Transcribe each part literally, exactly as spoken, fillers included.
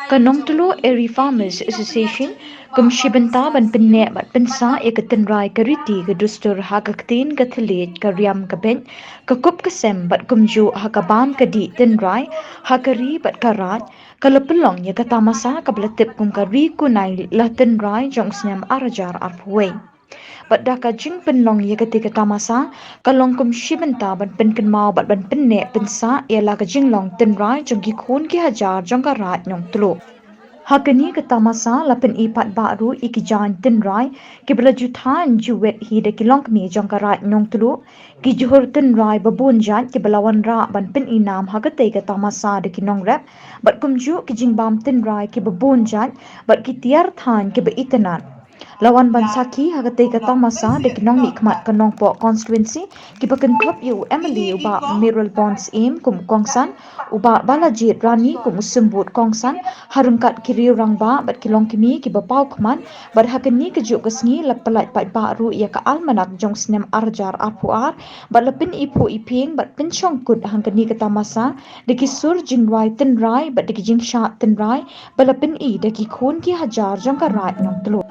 Ka Nongtluh Eri Farmers Association kum shi bynta ban pynneh bad pynsah ïa ka tynrai ka riti ka dustur ha ka ktien ka thylliej ka riam ka beit ka kup ka sem bad kumjuh ha ka bam ka dih tynrai ha ka ri bad ka raid ka la pynlong ïa ka tamasa kaba la tip kum ka Ri Kunai La Tynrai jong u snem ar hajar arphew wei. Bad da ka jingpynlong ïa katei ka tamasa ka long kum shi bynta ban pynkynmaw bad ban pynneh pynsah ïa la ka jinglong tynrai jong ki khun ki hajar jong ka Raid Nongtluh. Ha kane ka tamasa la pyni pat bah ruh ïa ki jaiñ tynrai kiba la ju thaiñ ju wet hi da ki longkmie jong ka Raid Nongtluh, ki jhur tynrai ba bun jait kiba la wanrah ban pyni nam ha katei ka tamasa da ki nongrep bad kumjuh ki jingbam tynrai kiba bun jait bad ki tiar thaiñ kiba itynnad. La wan ban sakhi ha katei ka tamasa da ki nongmihkhmat ka Nongpoh constituency kiba kynthup ïa u MLA u Bah Mayralborn Syiem kum u kongsan, u Bah Balajied Rani kum u symbud kongsan, ha ryngkat ki riew rangbah bad ki longkmie kiba paw khmat. Bad ha kane kajuh ka sngi la pyllait paidbah ruh ïa ka almanak jong u snem ar hajar arphew ar bad la pyni phuh i phieng bad pynshong kut ha kane ka tamasa da ki sur jingrwai tynrai bad da ki jingshah tynrai ba la pyni da ki khun ki hajar jong ka Raid Nongtluh.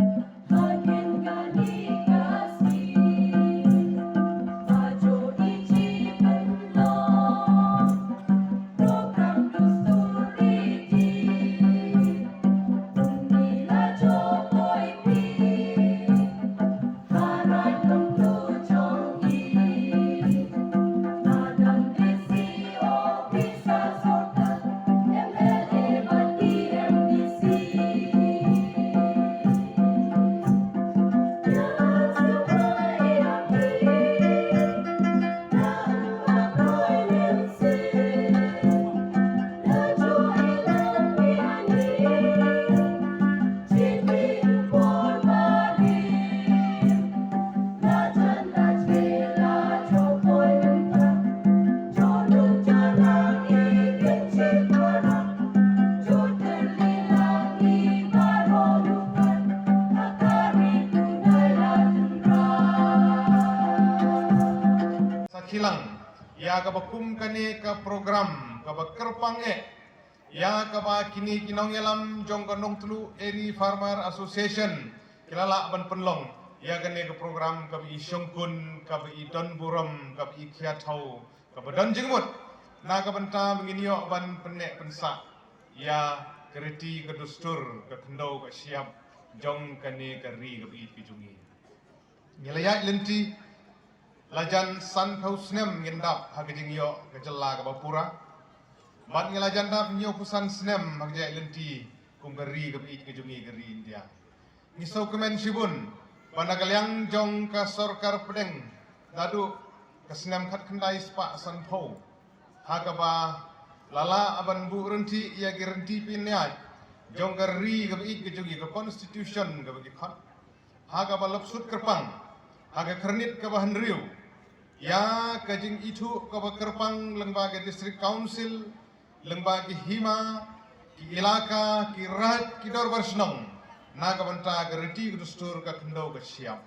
Sa khih lang ïa kaba kum kane ka program kaba kyrpang eh ïa kaba kine ki nongïalam jong ka Nongtluh Eri Farmer Association ki la lah ban pynlong ïa kane ka program kaba i shongkun, kaba i don burom, kaba i khiathaw, kaba don jingmut na ka bynta ba ngin ïoh ban pynneh pynsah ïa ka riti ka dustur ka khyndew ka shyiap jong kane ka ri kaba ïeit ka jong ngi. Ngi la ïaid lynti la jan sanphew snem ngin dap ha ka jingïoh ka jylla kaba pura. Bad ngi la jan dap hynñiewphew san snem ha ka jingïaid lynti kum ka ri kaba ïeit ka jong ngi ka ri India. Ngi sngewkmen shibun ba na ka liang jong ka sorkar pdeng naduh ka snem khatkhyndai spah sanphew ha kaba la lah ban buh rynti ïa ki rynti pynïaid jong ka ri kaba ïeit ka jong ngi ka constitution kaba ki khot. Ha kaba la psut kyrpang ha ka khyrnit kaba hynriew ïa ka jingithuh kaba kyrpang lyngba ka district council, lyngba ki hima, ki ilaka, ki raid, ki dorbar shnong na ka bynta ka riti ka dustur ka khyndew ka shyiap.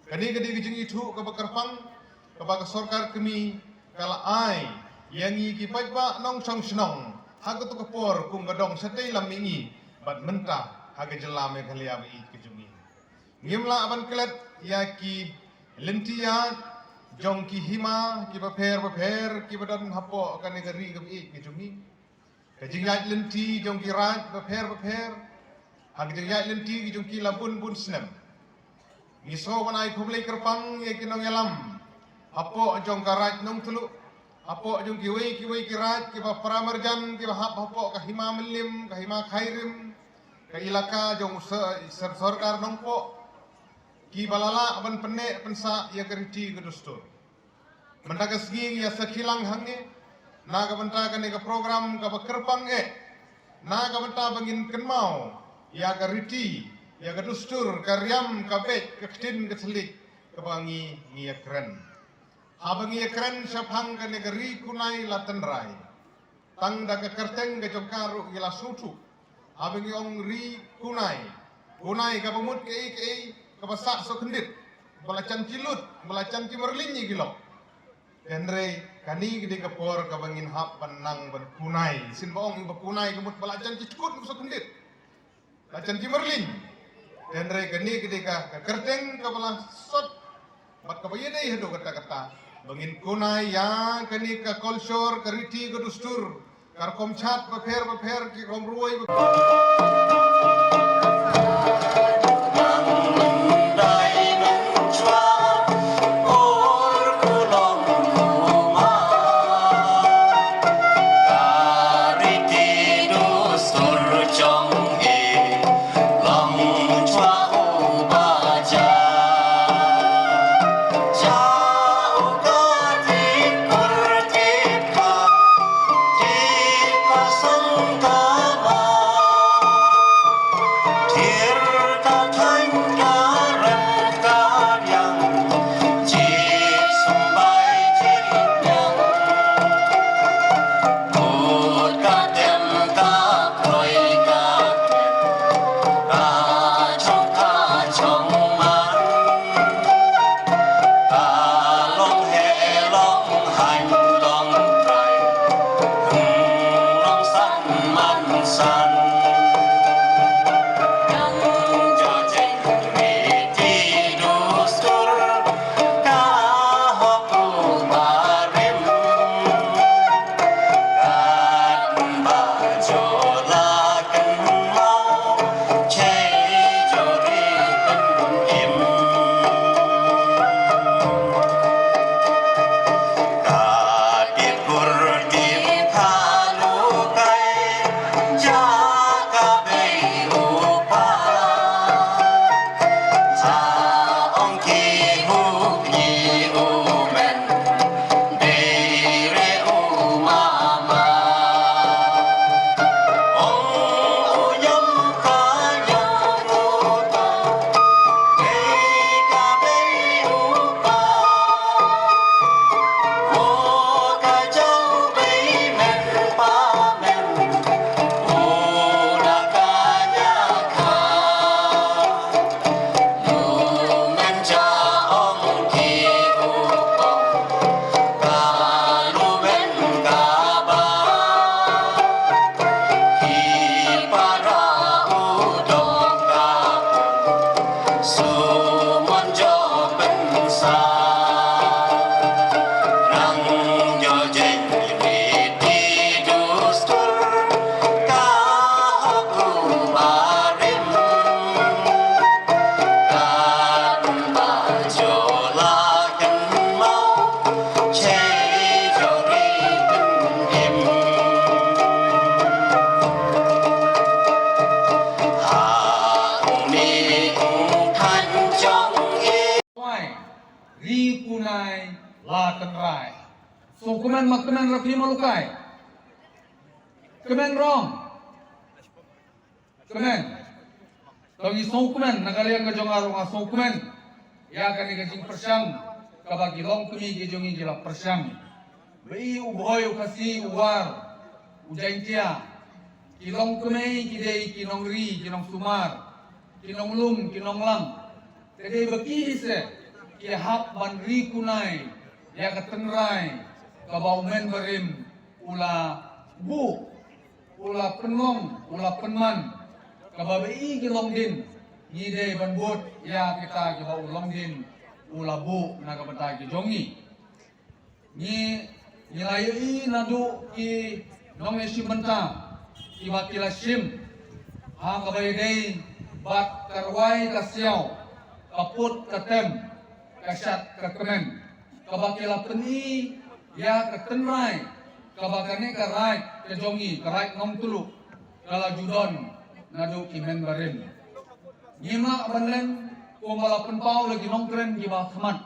Kane ka dei ka jingithuh kaba kyrpang kaba ka sorkar kmie ka la ai ïa ngi ki paidbah nongshong shnong ha kato ka por kum ka dong shatei lam mihngi bad mynta ha ka jylla Meghalaya ba ïeit ka jong ngi. Ngim lah ban klet ïa ki lynti ïaid jong ki hima kiba pher bapher kiba don hapoh kane ka ri kaba ïeit ka jong ngi. Ka jingïaid lynti jong ki raid bapher bapher ha ka jingïaid lynti ki jong ki la bun bun snem. Ngi sngew ban ai khublei kyrpang ïa ki nongïalam hapoh jong ka Raid Nongtluh, hapoh jong kiwei kiwei ki raid kiba para marjan kiba hap hapoh ka hima Mylliem, ka hima Khyrim, ka ilaka jong u sor-, sor-, sorkar Nongpoh, kiba la lah ban pynneh pynsah ïa ka riti ka dustur. Mynta ka sngi ngi ïa sakhi lang hangne na ka bynta kane ka program kaba kyrpang eh na ka bynta ba ngin kynmaw ïa ka riti, ïa ka dustur, ka riam, ka beit, ka ktien, ka thylliej kaba ngi ngi ïa kren. Haba ngi ïa kren shaphang kane ka Ri Kunai La Tynrai, tang da ka kyrteng ka jong ka ruh ngi la sngewthuh. Haba ngi ong Ri Kunai, Kunai kaba mut kaei kaei kaba sah soh kyndit, ba la jan ki lut, ba la jan ki marlin ïa ki lok. Hynrei Kane ka dei ka por kaba ngin hap ban nang ban kunai. Sien ba ong ba kunai ka mut ba la jan ki chkut ba sa khyndiat. La jan ki marlin. Hynrei kane ka dei ka, ka kyrteng kaba la sot. Bad kaba ïadei haduh katta katta. Ba ngin kunai ïa kane ka culture, ka riti, ka dustur. Ka rukom chat bapher bapher, ki rukom rwai bapher. Ri Kunai La Tynrai. Sngewkmen ma kmen ra phi ma lukai. Kmen rong. Kmen. To ngi sngewkmen, na ka liang ka jong nga ruh nga sngewkmen ïa kane ka jingpyrshang kaba ki longkmie ki jong ngi ki la pyrshang. Ba i u Bhoi, u Khasi, u War, u Jaiñtia, ki longkmie ki dei ki nongri, ki nongsumar, ki nonglum, ki nonglang. Te dei ba ki hi se ki hap ban ri kunai ïa ka tynrai kaba u men barim u la buh, u la pynlong, u la pynman, kaba ba i ki longdien ngi dei ban bud ïa kita kiba u longdien u la buh na ka bynta ki jong ngi. Ngi, ngi la ïohi naduh ki nongïashim bynta kiba ki la shim ha kaba ïadei bad ka rwai ka siaw, ka put ka tem, ka shad ka kmen, kaba ki la pyni ïa ka tynrai kaba kane ka raid ka jong ngi, ka raid Nongtluh, ka la ju don naduh ki men barim. Ngim lah ban len kumba la pynpaw la ki nongkren kiba khmat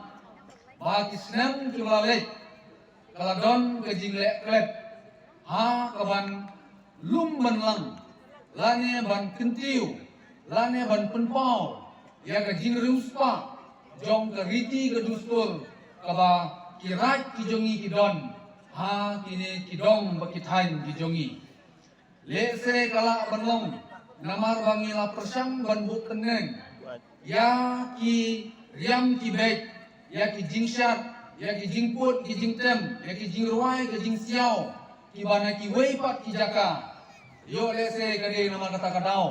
ba ki snem kiba la leit ka la don ka jingleh klet ha kaban lum ban lang lane ban kyntiew lane ban pynpaw ïa ka jingriewspah jong ka riti ka dustur kaba ki raid ki jong ngi ki don ha kine ki dong bad ki thaiñ ki jong ngi. Lehse ka lah ban long namar ba ngi la pyrshang ban buh tngen ïa ki riam ki beit, ïa ki jingshad, ïa ki jingput ki jingtem, ïa ki jingrwai ki jingsiaw kiba na kiwei pat ki jaka. Ïoh lehse ka dei namar kata ka daw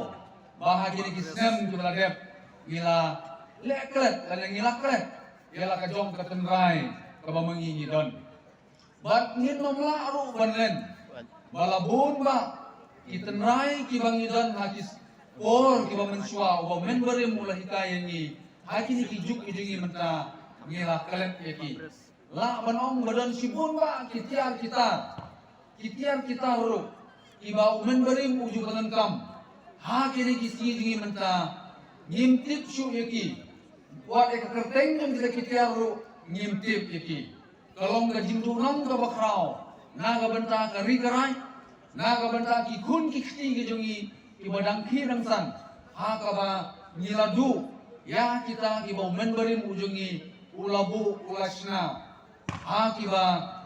ba ha kine ki snem kiba la dep ngi la leh klet lane ngi la klet ïa la ka jong ka tynrai kaba ma ngi ngi don. Bad ngin ym lah ruh ban len ba la bun bah ki tynrai kiba ngi don ha ki por kiba mynshuwa uba u Myntbynriew u la hikai ïa ngi ha kine ki juk ki jong ngi mynta ngi la klet ïa ki. Lah ban ong ba don shibun bah ki tiar ki tar, ki tiar ki tar ruh kiba u Myntbynriew u ju pyndonkam ha kine ki sngi jong ngi mynta ngim tip shuh ïa ki. Wat ïa ka kyrteng jong kita ki tiar ruh ngim tip ïa ki. Ka long ka jingduhnong kaba khraw na ka bynta ka ri ka raid, na ka bynta ki khun ki kti ki jong ngi kiba dang khie dang san, ha kaba ngi la duh ïa kita kiba u Myntbynriew u jong ngi u la buh u la shna ha kiba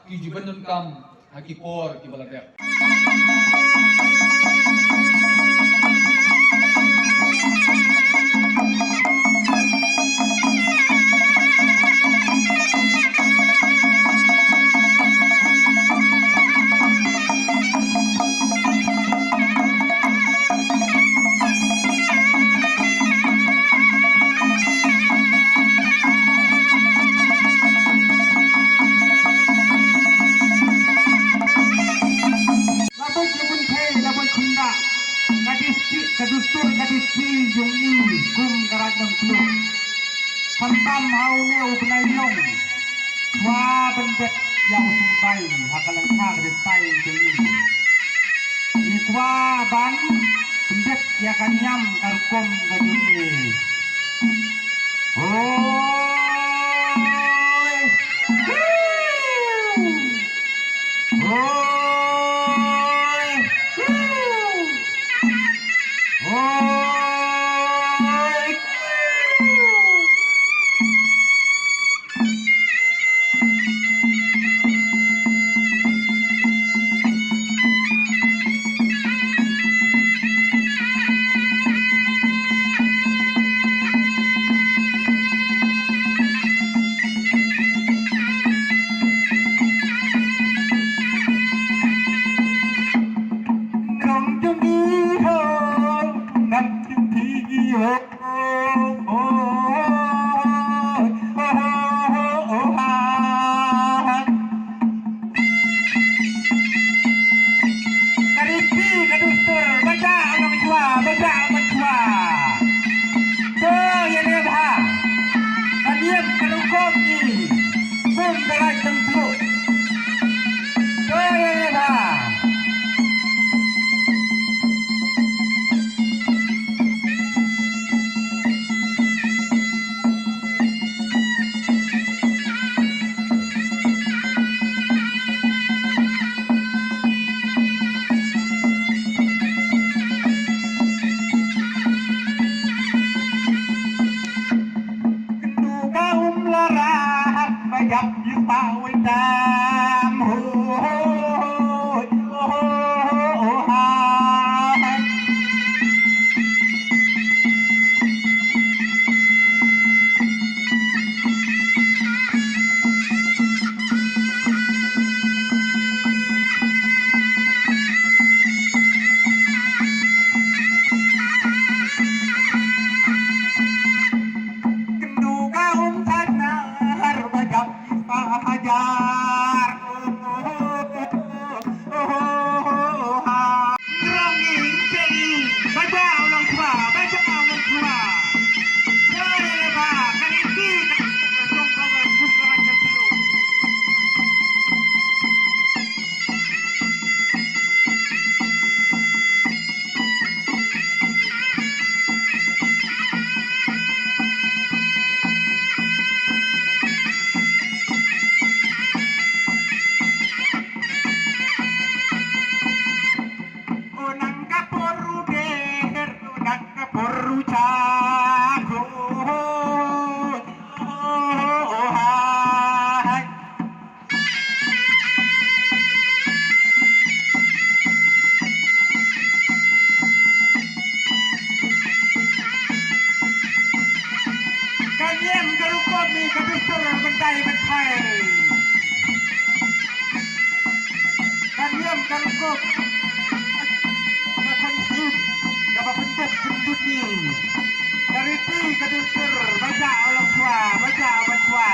ki ju pyndonkam ha ki por kiba la dep. La buit ïa bun thei, la buit khunda. Ka dustur, ka dustur, ka dustur jong ngi kum ka Raid Nongtluh. Khamtam ha une u bnai Ïong, kwah ban bet ïa u symbai ha ka lyngkha ka dustur jong ngi. Ngi kwah ban pynbeit ïa ka niam ka rukom ka jong ngi. Hoi. Hoi. Hoi. Nong jong i ho, nong jong i ho. Ka riti ka dustur, bajak nong jua, bajak nong jua. To ïa ne bha. Ka niam ka rukom ngi kum ka Raid Nongtluh. To ïa ne bha. Kynduh ka um la rahat ba ïap ïa pa wei tam. Ho, ho, ho, ho, ho, ha. Kynduh ka um thait na har ba jam ki pa hajar. Ka dustur ban dai ban thai. Ka niam ka rukom. Ka khun syiem kaba pyndep jingdum ïa ka riti ka dustur. Ba jah u long shuwa, ba jah u ban shuwa.